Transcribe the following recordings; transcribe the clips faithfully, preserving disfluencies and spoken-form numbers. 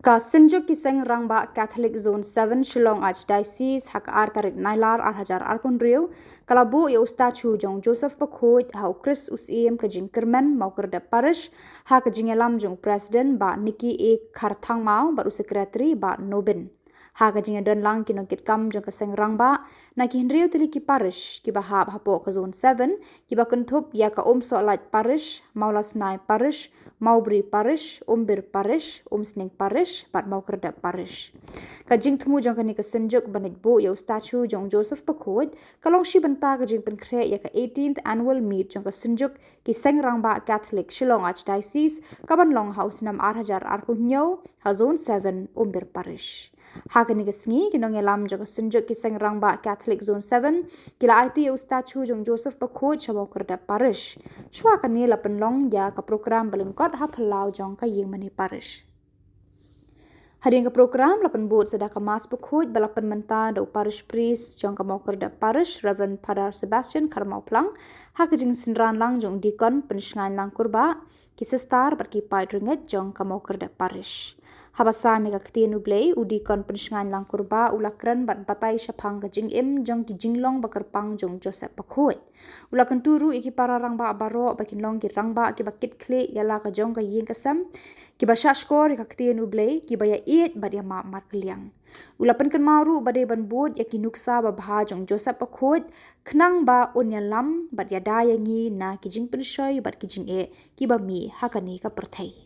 Ka Synjuk ki Seng Rangbah Catholic Zone seven Shillong Archdiocese ha ka ar tarik Nailar ar hajar arphew hynriew ka la buh ïa u statue jong Joseph Bakhuid ha u Khrist u Syiem ka Jingkyrmen Mawkyrdep Parish ha ka jingïalam jong u President Bah Nicky A Kharthangmaw bad u Secretary Bah Nobin. Ha ka jingïadon lang ki nongkitkam jong ka Seng Rangbah na ki hynriew tylli ki parish kiba hap hapoh ka Zone seven kiba kynthup ïa ka Umsohlait Parish, Mawlasnai Parish, Mawbri Parish, Umbir Parish, Umsning Parish bad Mawkyrdep Parish. Ka jingthmu jong kane ka synjuk ban leit buh ïa u statue jong Joseph Bakhuid ka long shi bynta ka jingpynkhreh ïa ka eighteenth annual meet jong ka synjuk ki Seng Rangbah Catholic Shillong Archdiocese ka ban long ha u snem ar hajar arphew hynñiew ha Zone seven Umbir Parish. Ha kane ka sngi ki nongïalam jong ka synjuk ki Seng Rangbah Catholic Zone seven ki la aiti ïa u statue jong Joseph Bakhuid sha Mawkyrdep Parish. Shuwa kane la pynlong ïa ka program ba lyngkot ha phyllaw jong ka ïingmane parish. Hadien ka program la pynbud sa da ka Mass Bakhuid ba la pynmynta da u Parish Priest jong ka Mawkyrdep Parish, Reverend Father Sebastian Kharmawphlang, ha ka jingsynran lang jong u Deacon Pynshngaiñ Langkurbah, ki sister bad ki paid rngeit jong ka Mawkyrdep Parish. Haba sam ïa ka Ktien U Blei, u Deacon Pynshngaiñ Langkurbah u la kren bad batai shaphang ka jingim jong ki jinglong ba kyrpang jong Joseph Bakhuid. U la kyntu ruh ïa ki para rangbah baroh ba kin long ki rangbah kiba kitkhlieh ïa la ka jong ka ïing ka sem, kiba shahshkor ïa ka Ktien U Blei, kiba ïaieit bad ïamap markylliang. U la pynkynmaw ruh ba dei ban bud ïa ki nuksa babha jong Joseph Bakhuid khnang ba un ïalam bad ïada ïa ngi na ki jingpynshoi bad ki jingeh kiba mih ha kane ka pyrthei.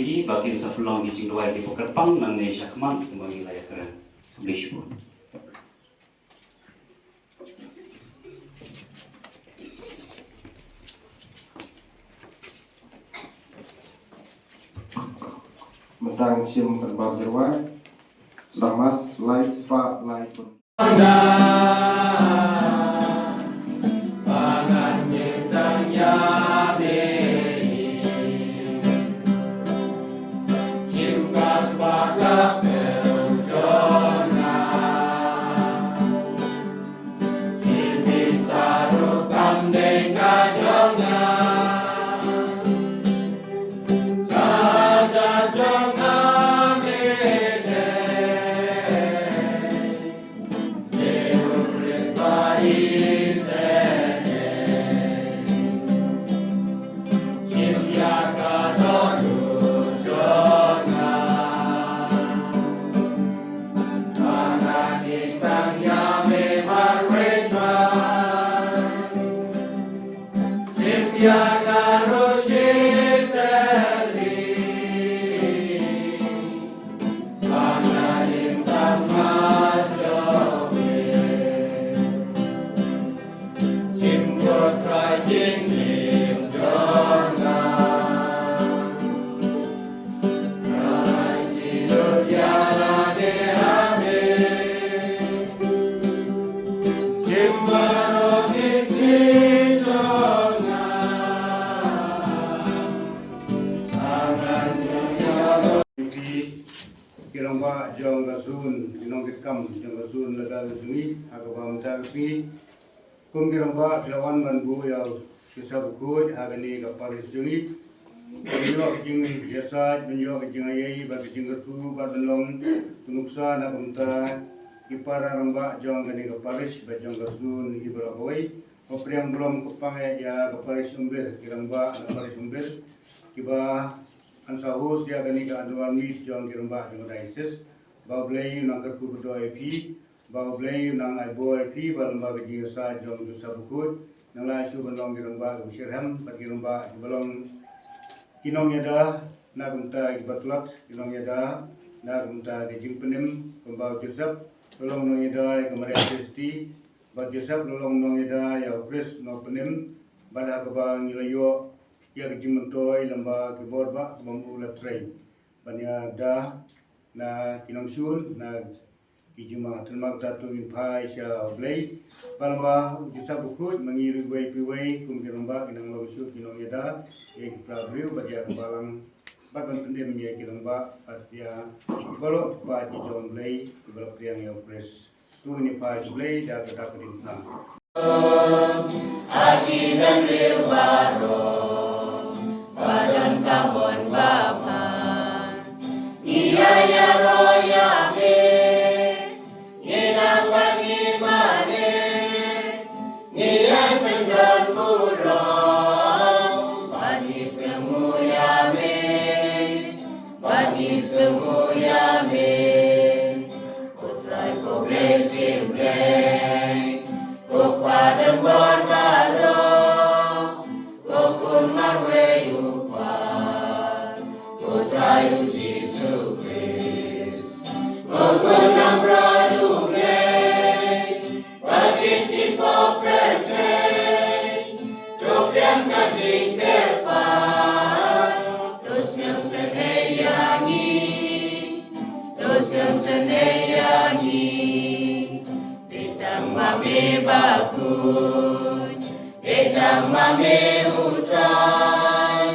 Ki ba kin sa pynlong ki jingduwai ki ba kyrpang nangne shakhmat kumba ngi la ïakren. Khublei shibun. Mynta ngin shim pynban jingduwai. Sdang Mass lai spah lai phew. kam jong ka zone la ka jong ngi ha kaba mynta ka sngi. Kum ki rangbah ki la wan ban buh ïa u Joseph Bakhuid ha kane ka parish jong ngi. Ban ïoh ka jingïasaid, ban ïoh ka jingaiei bad ka jingkyrkhu bad ban long ka nuksa na ka bynta ki para rangbah jong kane ka parish bad jong ka zone hi baroh kawei. Ba pdiang burom kyrpang ïa ka parish Umbir, ki rangbah na parish Umbir kiba yn sa host ïa kane ka annual meet jong ki rangbah jong ka diocese. Ba U Blei un nang kyrkhu kyrdoh ïa phi, ba U Blei un nang ai bor ïa phi ba lyngba ka jingïasaid jong u Joseph Bakhuid, nang lah shuh ban long ki rangbah kiba shitrhem bad ki rangbah kiba long ki nongïada na ka bynta kiba tlot, ki nongïada na ka bynta ka jingpynim. Kumba u Joseph la long nongïada ïa ka Maria Theisotti, bad Joseph la long nongïada ïa u Khrist Nongpynim, bad ha kaba ngi la ïoh ïa ka jingmyntoi lyngba ki bor bah ba u la trei ban ïada na ki nongshun, na ki jingma. Te namar kata to ngin phai sha U Blei. Ba lyngba u Joseph Bakhuid, ma ngi ruh iwei pa iwei kum ki rangbah kin nang long shuh ki nongïada ïa ki para briew bad ïa ka balang bad ban pynim ïa ki rangbah bad ïa baroh ki paid ki jong U Blei kiba la pdiang ïa u Khrist. To ngin ïa phai sha U Blei da kata ka ding. Ha ki briew baroh ba don ka mon ba bha, ngi ïa ïaroh ïa me, ngi nang ban ïa mane, ngi ïa pyndon burom ba ngi sngewthuh ïa me, ba ngi sngewthuh ïa me. Ko Trai ko Blei shiphew, ko Kpa don bor baroh, ko Khun marwei U Kpa, ko Trai U Jisu Khrist, ko Khun Nongpynim U Blei, ba kin ïa pop pyrthei, to pdiang ka jingkyrpad, to sngewsynei ïa ngi, to sngewsynei ïa ngi. Te tang ma me bakhuid, te tang ma me U Trai,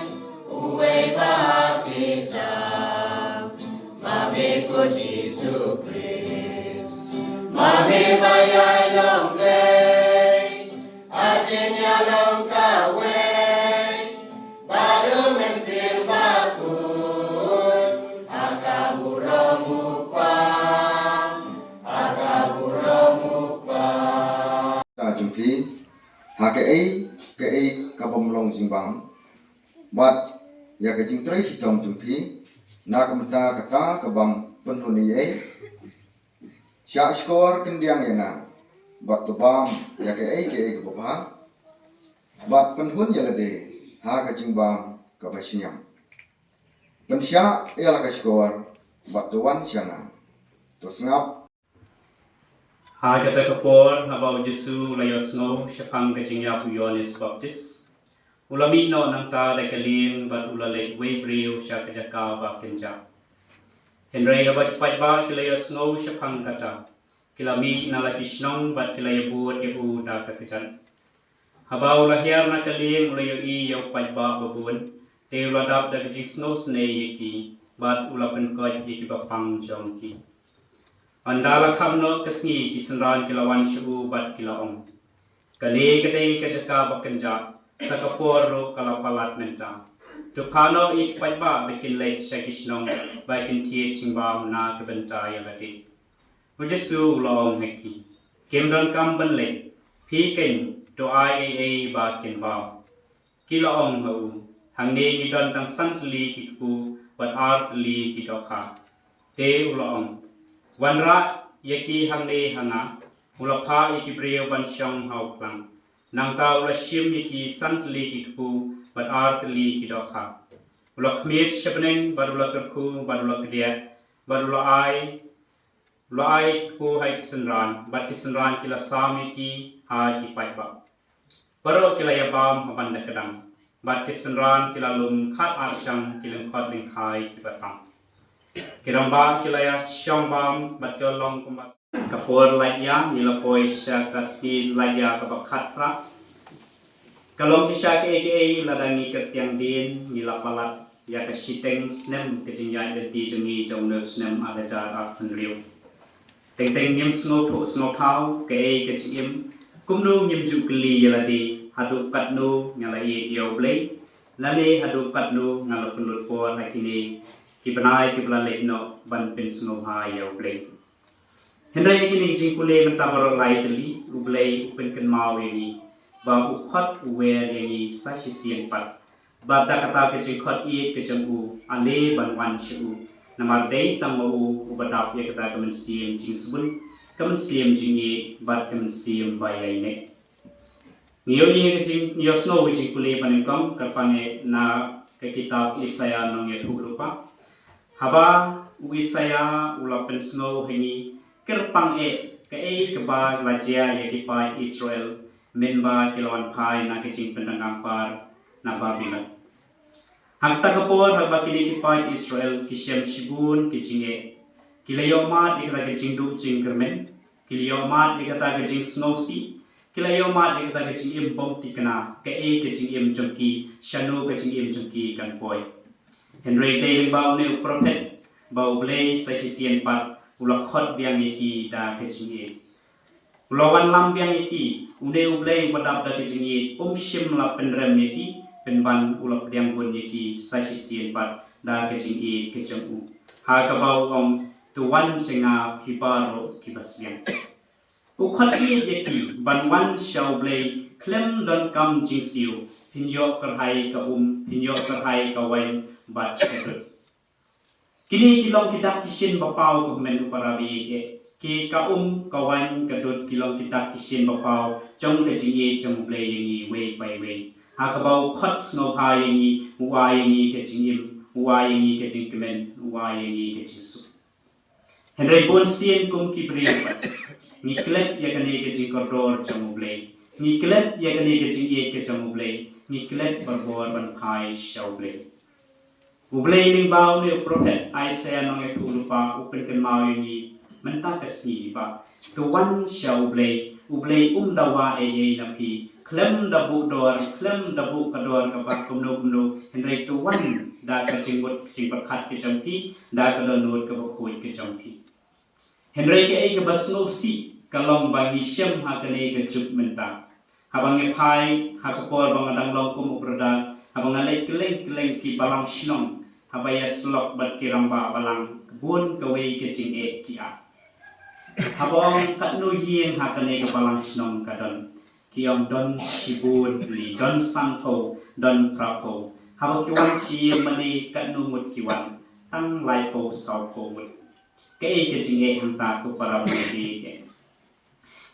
uwei ba ha khlieh tam, ma me ko Jisu Khrist, ma me ba ïai long Blei, ha jingïalong kawei, ba don Mynsiem Bakhuid, ha ka burom U Kpa, ha ka burom U Kpa. Sa jong phi, ha kaei kaei ka bym long jingbam, bad ïa ka jingtrei shitom jong phi, na ka bynta kata ka bym pynhun ei ei, shah shkor kyndiang ïa nga, bad to bam ïa kaei kaei kaba bha, bad pynhun ïa lade ha ka jingbam kaba shngiam. Pynshah ïa la ka shkor, bad to wan sha nga. To sngap. Ha kata ka por, haba u Jisu u la ïohsngew shaphang ka jingïap u Ïoannis Baptist, u la mih noh nangta da ka lieng bad u la leit wei briew sha ka jaka ba kynjah. Hynrei haba ki paidbah ki la ïohsngew shaphang kata, ki la mih na la ki shnong bad ki la ïabud ïa u da ka kjat. Haba u la hiar na ka lieng u la ïohi ïa u paidbah babun, te u la dap da ka jingsngewsynei ïa ki, bad u la pynkoit ïa kiba pang jong ki. Ynda la kham noh ka sngi ki synran ki la wan sha u bad ki la ong, kane ka dei ka jaka ba kynjah, sa ka por ruh ka la palat mynta. To phah noh ïa ki paidbah ba kin leit sha ki shnong ba kin thied jingbam na ka bynta ïa lade. U Jisu u la ong ha ki, kim donkam ban leit, phi keiñ to ai ei ei ba kin bam. Ki la ong ha u, hangne ngi don tang san tylli ki kpu bad ar tylli ki dohkha. Te u la ong, wanrah ïa ki hangne ha nga. U la phah ïa ki briew ban shong ha u phlang. Nangta u la shim ïa ki san tylli ki kpu bad ar tylli ki dohkha. U la khmied sha bneng bad u la kyrkhu bad u la kdiah bad u la ai, u la ai ki kpu ha ki synran, bad ki synran ki la sam ïa ki ha ki paidbah. Baroh ki la ïabam ha ban da kdang, bad ki synran ki la lum khat arshang ki lyngkhot lyngkhai kiba tam. Ki rangbah ki la ïashong bam bad ki la long kumba. Ka por lait ïa, ngi la poi sha ka sngi lait ïa kaba khatphra. Ka long shisha kaei kaei lada ngi kyrtiang dien, ngi la palat ïa ka shiteng snem ka jingïaid lynti jong ngi jong une u snem ar hajar arphew hynriew. Teng teng ngim sngewthuh sngewthaw kaei ka jingim, kumno ngim ju kylli ïa lade, haduh katno nga la ïeit ïa U Blei, lane haduh katno nga la pynlut por ha kine ki bnai kiba la leit noh ban pynsngewbha ïa U Blei. Hynrei ha kine ki jingpule mynta baroh lai tylli, U Blei u pynkynmaw ïa ngi ba u khot u wer ïa ngi sa shisien pat. Bad da kata ka jingkhot ïeit ka jong u, ale ban wan sha u. Namar dei tang ma u uba dap ïa kata ka mynsiem jingsbun, ka mynsiem jingïeit bad ka mynsiem ba ïaineh. Ngi ïohi ka jing, ngi ïohsngew ka jingpule ba nyngkong kyrpang eh na ka kitab Isaïah nongïathuhlypa. Haba u Isaïah u la pynsngew ha ngi, kyrpang eh kaei kaba la jia ïa ki paid Israel, mynba ki la wan phai na ka jingpyndonkam par na Babilon. Ha kata ka por haba kine ki paid Israel ki shem shibun ki jingeh, ki la ïohmad ïa kata ka jingduh jingkyrmen, ki la ïohmad ïa kata ka jingsngewsih, ki la ïohmad ïa kata ka jingim bym thikna, kaei ka jingim jong ki, shano ka jingim jong ki kan poi. Hynrei dei lyngba une u prophet ba U Blei sa shisien pat u la khot biang ïa ki da ka jingïeit. U la wanlam biang ïa ki, une U Blei uba dap da ka jingïeit, um shym la pynrem ïa ki, pynban u la pdiang bun ïa ki sa shisien pat da ka jingïeit ka jong u. Ha kaba u ong, to wan sha nga phi baroh kiba sliang. U khot ïeit ïa ki ban wan sha U Blei khlem donkam jingsiew, phin ïoh kyrhai ka um, phin ïoh kyrhai ka waiñ bad ka dud. Kine ki long ki dak ki shin ba paw, ko hynmen u para baieit, ki ka um, ka waiñ, ka dud ki long ki dak ki shin ba paw jong ka jingïeit jong U Blei ïa ngi wei pa wei. Ha kaba u khot sngewbha ïa ngi, u ai ïa ngi ka jingim, u ai ïa ngi ka jingkmen, u ai ïa ngi ka jingsuk. Hynrei bun sien kum ki briew pat, ngi klet ïa kane ka jingkordor jong U Blei, ngi klet ïa kane ka jingïeit ka jong U Blei, ngi klet barabor ban phai sha U Blei. U Blei lyngba une u prophet Isaïah nongïathuhlypa u pynkynmaw ïa ngi mynta ka sngi ba to wan sha U Blei, U Blei um dawa ei ei na phi, khlem da buh dor, khlem da buh ka dor kaba kumno kumno, hynrei to wan da ka jingmut jingpyrkhat ka jong phi, da ka dohnud kaba khuid ka jong phi. Hynrei kaei kaba sngewsih ka long ba ngi shem ha kane ka juk mynta. Haba ngi phai ha ka por ba nga dang long kum u brother, haba nga leit kylleng kylleng ki balang shnong, haba ïasyllok bad ki rangbah balang, bun kawei ka jingeh ki ai. Haba ong katno ïing ha kane ka balang shnong ka don, ki ong don shibun tylli, don sanphew, don phraphew. Haba ki wan sha ïing mane katno ngut ki wan, tang laiphew sawphew ngut. Kaei ka jingeh hangta ko para bangeit.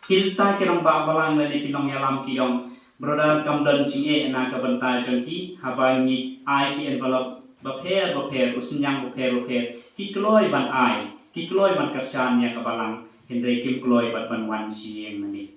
Kita ki rangbah balang lane ki nongïalam ki ong, brother, kam don jingeh na ka bynta jong ki, haba ngi ai ki envelope bapher bapher, u synñiang bapher bapher, ki kloi ban ai, ki kloi ban kyrshan ïa ka balang, hynrei kim kloi pat ban wan sha ïing mane.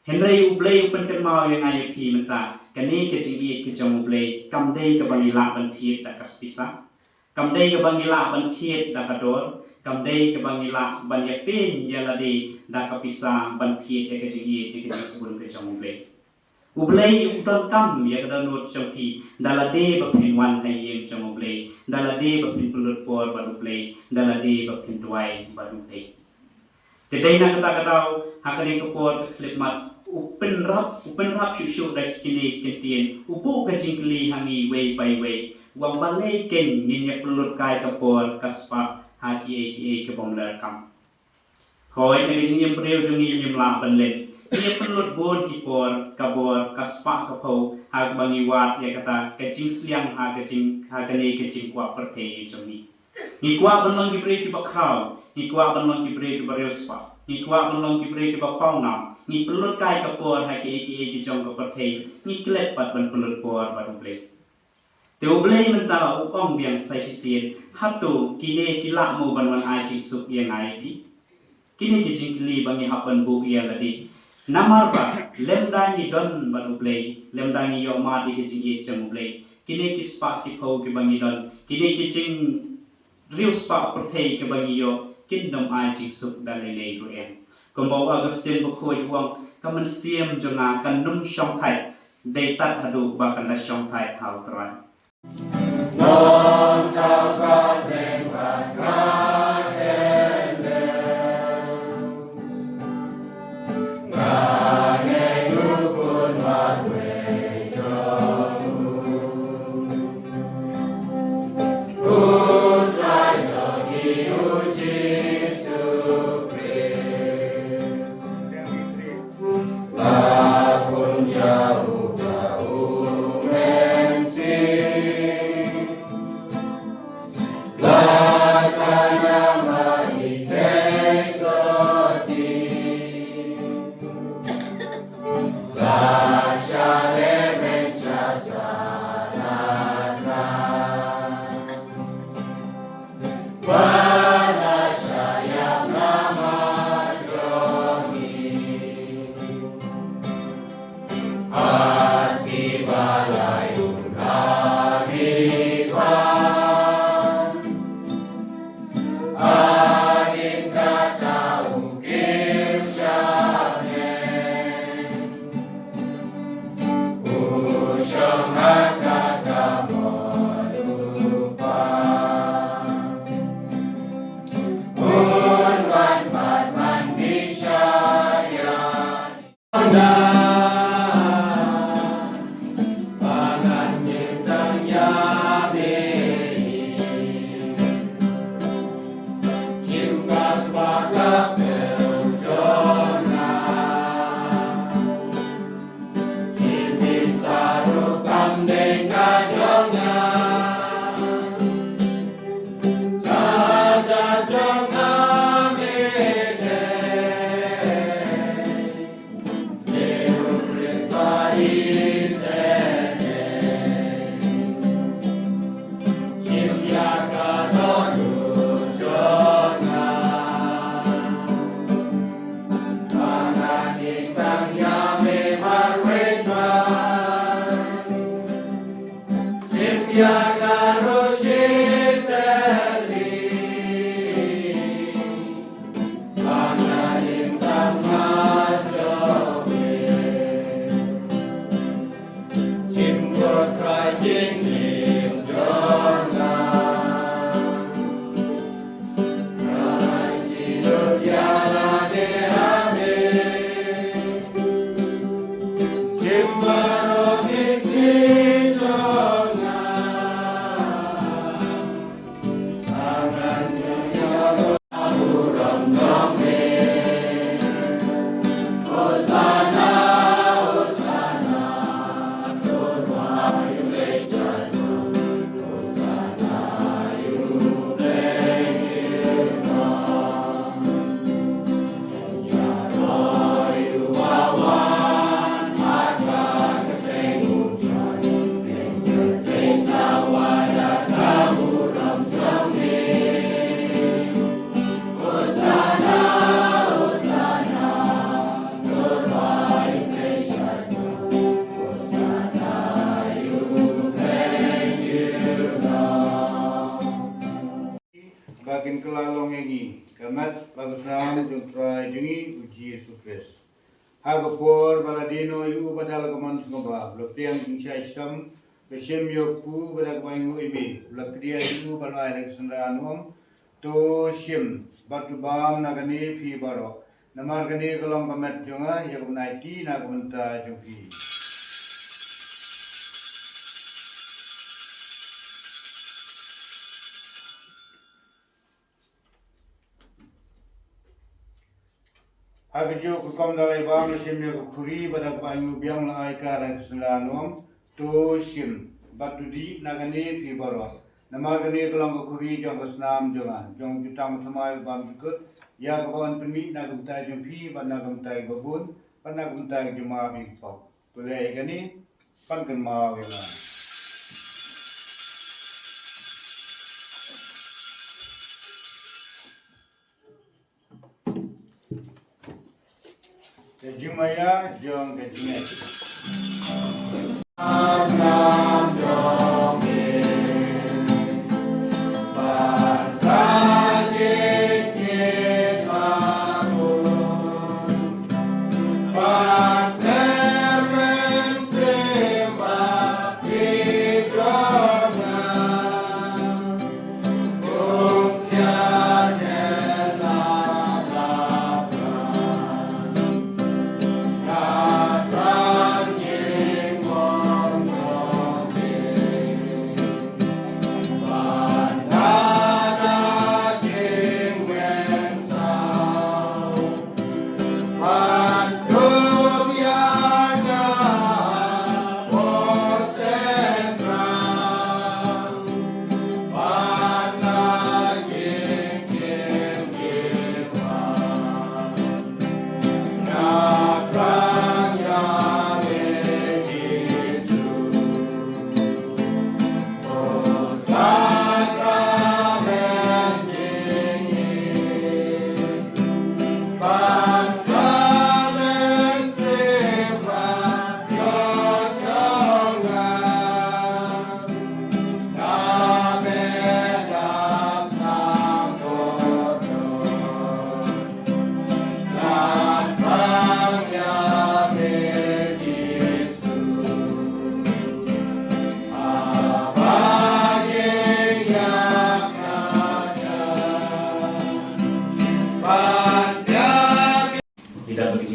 Hynrei U Blei u pynkynmaw ïa nga ïa phi mynta, kane ka jingïeit ka jong U Blei kam dei kaba ngi lah ban thied da ka pisa, kam dei kaba ngi lah ban thied da ka dor, kam dei kaba ngi lah ban ïapeiñ ïa lade da ka pisa ban thied ïa ka jingïeit ïa ka jingsbun ka jong U Blei. U Blei u donkam ïa ka dohnud jong phi da lade ba phin wan ha ïing jong U Blei, da lade ba phin pynlut por bad U Blei, da lade ba phin duwai bad U Blei. Te dei na kata ka daw, ha kane ka por ka khyllipmat, u pynrap, u pynrap shuh shuh da kine ki ktien, u buh ka jingkylli ha ngi wei pa wei, u ong balei kein ngin ïa pynlut kai ka por ka spah ha kiei kiei ki bym leh kam. Hooid, na ka jingim briew jong ngi ngim lah ban leh. Ngi ïa pynlut bun ki por, ka bor, ka spah ka phew, ha kaba ngi wad ïa kata ka jingsliang ha ka jing, ha kane ka jingkwah pyrthei jong ngi. Ngi kwah ban long ki briew kiba khraw, ngi kwah ban long ki briew kiba riewspah, ngi kwah ban long ki briew kiba pawnam, ngi pynlut kai ka por ha kiei kiei ki jong ka pyrthei, ngi klet pat ban pynlut por bad U Blei. Te U Blei mynta u ong biang sa shisien, hato kine ki lah mo ban wan ai jingsuk ïa nga ïa phi? Kine ki jingkylli ba ngi hap ban buh ïa lade. Namar ba lymda ngi don bad U Blei, lymda ngi ïohmad ïa ka jingïeit jong U Blei, kine ki spah ki phew kiba ngi don, kine ki jingriewspah pyrthei kiba ngi ïoh, kin nym ai jingsuk da lei lei ruh em. Kumba u Augustine bakhuid u ong, ka mynsiem jong nga kan nym shongthait, dei tad haduh ba kan da shongthait ha U Trai. Ba kin kylla long ïa ngi ka met bad ka snam jong U Trai jong ngi U Jisu Khrist. Ha ka por ba la die noh ïa u, ba dal ka mon sngewbha, ba la pdiang jingshai shitom, ba shim ïa u, ba da kaba ainguh ïa me, ba la kdiah ïa u, ba la ai ha ka synran u ong: To shim bad to bam na kane phi baroh, namar kane ka long ka met jong nga, ïa kaba nai kti na ka bynta jong phi. Ha kajuh ka rukom da la bam, la shim ïa ka khuri, ba da kaba ainguh biang la ai ka ha ka synran u ong: To shim bad to dih na kane phi baroh, namar kane ka long ka khuri jong ka snam jong nga, jong ka jutang thymmai bymjukut, ïa kaba yn pynmih na ka bynta jong phi bad na ka bynta kiba bun bad na ka bynta ki jong ma bad ki pop. To leh ïa kane, pan kynmaw ïa nga. Ka jingmaïa jong ka jingngeit.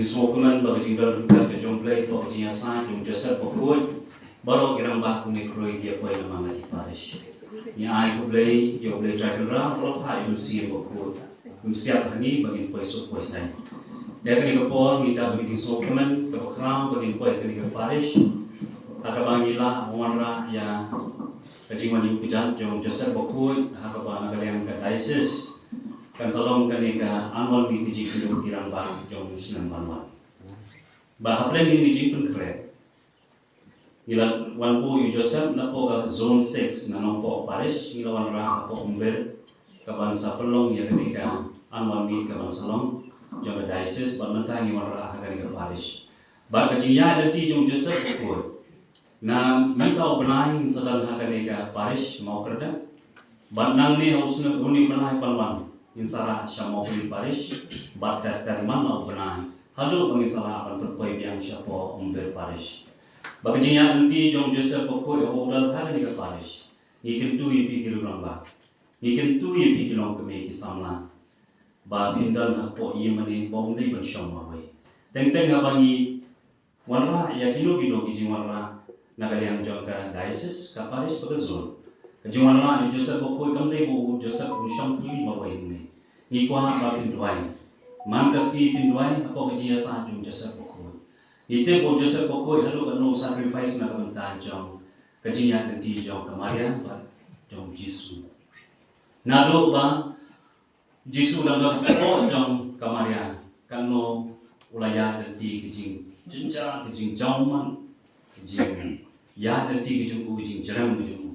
Sngewkmen ba ka jingdon ryngkat ka jong U Blei, ba ka jingïasaid jong Joseph Bakhuid, baroh ki rangbah kumne khrui ki ïa poi namar la ki parish. Ngi ai khublei ïa U Blei Trai Kynrad, baroh ha ïa u Mynsiem Bakhuid. Mynsiem ha ngi ba ngin poi suk poi saiñ. Ïa kane ka por ngi da ba ngi sngewkmen kaba khraw ba ngin poi kane ka parish. Ha kaba ngi la wanrah ïa ka jingwan ïuh kjat jong Joseph Bakhuid, ha kaba na ka liang ka diocese kan sa long kane ka annual meet ka jingkynduh ki rangbah jong u snem ban wan. Ba hapdeng kine ki jingpynkhreh, ngi la wan buh ïa u Joseph napoh ka zone six na Nongpoh Parish, ngi la wanrah hapoh Umbir, kaban sa pynlong ïa kane ka annual meet kaban sa long jong ka diocese, bad mynta ngi wanrah ha kane ka parish. Bad ka jingïaid lynti jong u Joseph Bakhuid, na mynta u bnai ngin sa don ha kane ka parish Mawkyrdak. Bad nangne ha u snem une u bnai ban wan ngin sa rah sha Mawphli Parish. Bad ter ter man la u bnai haduh ba ngin sa lah ban pynpoi biang shapoh Umbir Parish. Ba ka jingïaid lynti jong Joseph Bakhuid ha u dal ha kane ka parish, ngi kyntu ïa phi ki rangbah, ngi kyntu ïa phi ki longkmie ki samla, ba phin don hapoh ïing mane ba ym dei ban shong marwei. Teng teng haba ngi wanrah ïa kino kino ki jingwanrah na ka liang jong ka diocese, ka parish bad ka zone, ka jingwanrah ïa u Joseph Bakhuid kam dei ba u Joseph un shong tylli marwei hangne. Ngi kwah ba phin duwai, man ka sngi phin duwai hapoh ka jingïasaid jong u Joseph Bakhuid. Ngi tip ba u Joseph Bakhuid haduh katno u sacrifice na ka bynta jong ka jingïaid lynti jong ka Maria bad jong u Jisu. Naduh ba Jisu u dang don hapoh jong ka Maria, katno u la ïaid lynti ka jingjynjar, ka jingjawman, ka jingïaid lynti ka jong u, ka jingjrong ka jong u.